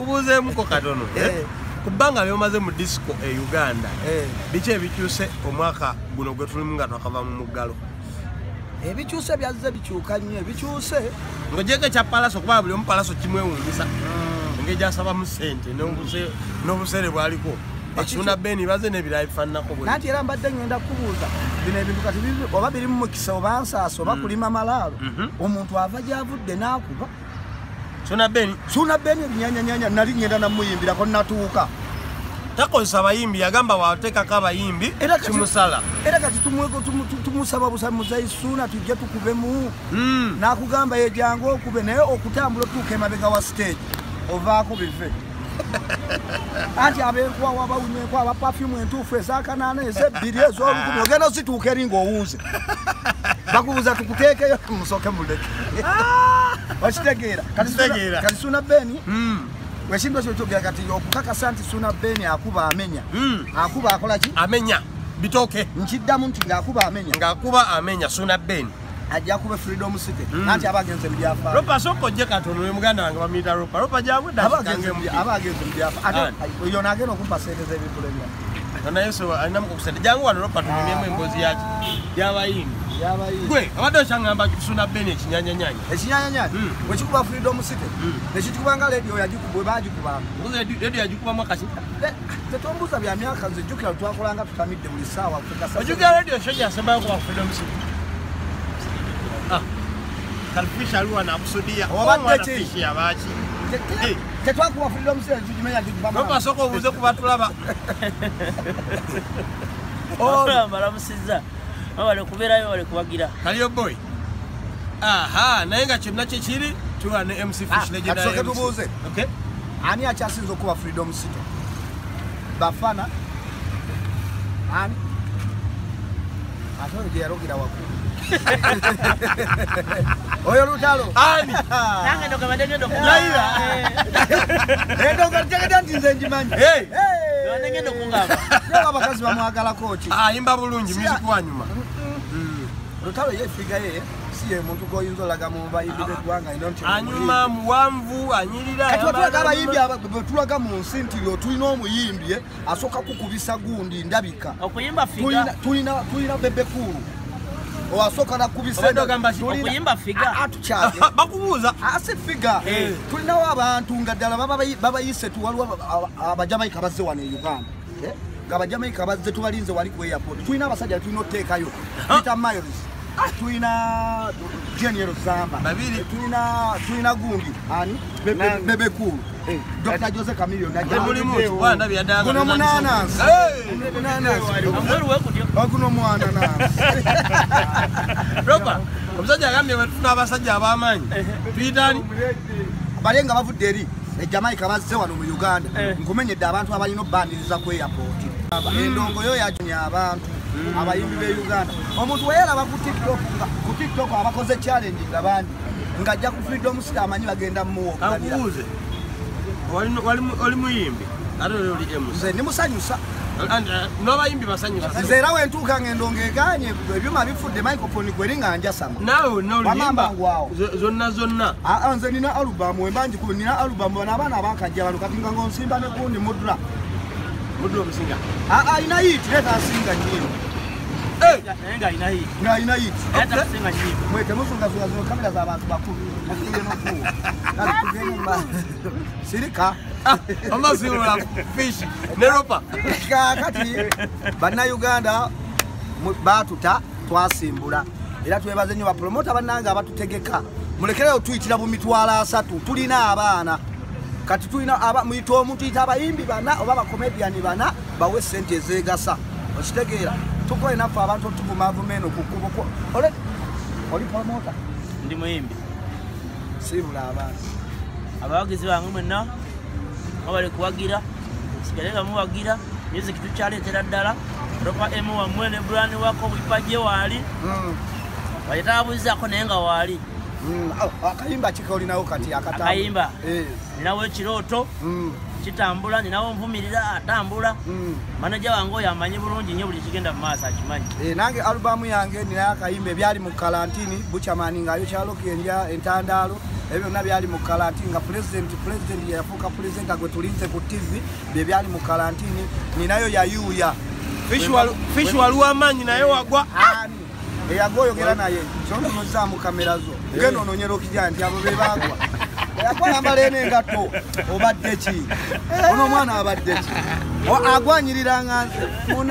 Kankubuuzeemuko katono. Kubanga lyomaze mu disco e Uganda, biki ebikyuse omwaka guno gwe tulimu nga twakava mu muggalo? Ebikyuse byazze bikyuka nnyo, ebikyuse ng'ogyeko ekya Palaso, kuba buli omu Palaso kimwewuunyisa engeri gy'asabamu ssente n'obuseere bwaliko. Basuna Beni baze n'ebirala bifaananako bwe. Nanti era mbadde ngenda kubuuza bino ebintu kati oba biri mu mukisa oba nsaasa oba kulima malaalo, omuntu ava gy'avudde n'akuba. Suna Beni, Suna Beni ebinyanyanyanya nali ngenda namuyimbirako natuuka. Takozesa abayimbi, yagamba wateekako abayimbi kimusala. Era kati tumusaba busamuzayi Suna tujje tukubemu. N'akugamba ye jangu okube, naye okutambula otuuka emabega wa stage ovaako bive. Anti ab'enkwawa bawunya enkwawa, perfume entuufu ez'akanaana, ez'ebbiri, ez'olukumi, ogenda ozituuka eri ng'owunze. Bakubuuza tukuteekeyo, musooke muleke. Okitegeera? Kati Suna Beni ekintu ekyo kyogera kati okukakasa nti Suna Beni akuba amenya. Akuba akola ki? Amenya bitooke. Nkiddamu nti ng'akuba amenya. Ng'akuba amenya Suna Beni. Ajja kuba Freedom City. Anti abagenze mu byafaayo. Ropa soko ojje katono, muganda wange bamuyita Ropa. Ropa jangu abagenze mu byafaayo. Ate oyo n'agenda okumpa ssente z'ebivvulu ebirala. Naye so alinamu ku ssente. Jangu wano Ropa tunyumyemu emboozi yaki y'abayimbi. Gwe abadde okyangamba Suna Beni ekinyanyanyanya. Ekinyanyanyanya bwe kikuba Freedom City nekikuba nga radio yagikuba bagikubanga. Radio yagikubamu akaki? Tetombuuza bya myaka, nze jjukira twakolanga tutamidde buli ssaawa. Ojjukira radio show gyasembayo kuba Freedom City? Kalifisha aliwa nakusudia. Obadde ki? Yabaki. Tetwakuba Freedom City tugimenya tugibama. Ropa soko obuuze ku batulaba. Balamusizza. Bale kubeerayo, bale kuwagira. Kaliyo boy. Aha, naye nga kyonna kye kiri tuwa ne MC Fish legendary. Katusooke tubuuze. Okay. Ani akyasinze okuba Freedom City? Bafana. Ani? Ate oyo gye yalogira waggulu. Oyo lutalo. Ani? Nange ndo kabadde ngenda Laila. Endongo ntegedde nti nze ngimanyi. Hey. Kabadde ngenda okungamba. Naye abakazi bamwagalako ki? Ayimba bulungi, music wa nyuma. Lutalo ye figure ye si ye muntu gw'oyinza olaga mu bayimbi b'eggwanga ino nti anyuma, muwanvu, anyirira. Kati watulaga abayimbi tulaga mu nsi nti tulina omuyimbi asooka kukubisa gundi ndabika. Okuyimba figure. Tulina Bebe Cool. Owasooka nakubisa okuyimba figure. Atukyage. Bakubuuza. Asi figure. Tulinawo abantu nga ddala babayise tuwaliwo Abajamaika bazze wano e Uganda. Nga Abajamaika bazze tubalinze wali ku airport. Tulina abasajja tulina oteekayo. Peter Miles. Tulina General Zamba. Babiri. Tulina gundi. Ani? Bebe Cool. Dr. Jose Chameleone. Guno munanansi. Guno mwananansi. Ropa, omusajja agambye bwe tufuna abasajja ab'amaanyi. Tuyita ani? Bali nga bavudde eri e Jamaica bazze wano mu Uganda. Nkumenyedde abantu abalina obbaniriza ku airport. Endongo yo yajunya abantu abayimbi b'e Uganda. Omuntu weyeraba ku TikTok, ku TikTok abakoze challenge nga bangi ng'ajja ku Freedom City amanyi bagenda mumuwoganira. Kankubuuze. Oli muyimbi ate oli MC? Nze ndi musanyusa. N'abayimbi basanyusa. Nze era wentuuka ng'endongo egaanye ebyuma bifudde microphone gweri nga njasama. Naawe n'oluyimba zonna zonna. Nze nina album wemba ngikuba, nina album bano abaana abakajja bano kati nga ng'onsimba ne gundi Mudra. Mudra omusinga? Alina hit leeta asinga nnyimba. Naye ng'alina hit. Ng'alina hit. Naye takusinga nnyimba. Mwe temuzungazunga zino kamera z'abantu bakulu. Mufuye n'okuwa. Kale tugende mu maaso. Sirika. Amazima Fish ne Ropa. Kaakati bannayuganda baatuta twasimbula. Era twebaze nnyo bapromota bannange abatutegeka. Mulekereyo tuyitira bu 30,000 tulina abaana. Kati tulina muyita omuntu tuyita abayimbi bana oba abakomediani bana bawe ssente ezeegasa. Okitegeera? Tukole naffe abantu otuvumaavuma eno ku kkubo. Oli promota? Ndi muyimbi. Siibula abaana. Abawagizi bange mwenna mwebale kuwagira, sigale nga muwagira, music tukyaleetera ddala. Ropa M wammwe ne Brian wako bwipajje waali. Bayitabuuzaako naye nga waali. Akayimba ki kolinawo kati akatambula? Akayimba? Ninawo ekirooto. Kitambula ninawo nvumirira atambula. Manager wange oyo amanyi bulungi nnyo buli kigenda mu maaso akimanyi. Nange alubamu yange ninayo akayimba ebyali mu kalantini Buchamani ng'ayokya Lokenja entandaalo ebyo byonna byali mu kalantini nga president yafuuka president gwe tulinze ku TV bye byali mu kalantini ninayo yayuuya. Fish waliwo amaanyi naye wagwa. Eyagwa oyogera naye kyontunuzaamu kamera zo genda onoonyera okijja nti abo be baagwa. Yakwambala eno engatto obadde ki? Ono omwana abadde ki? Agwanyiriranga nze.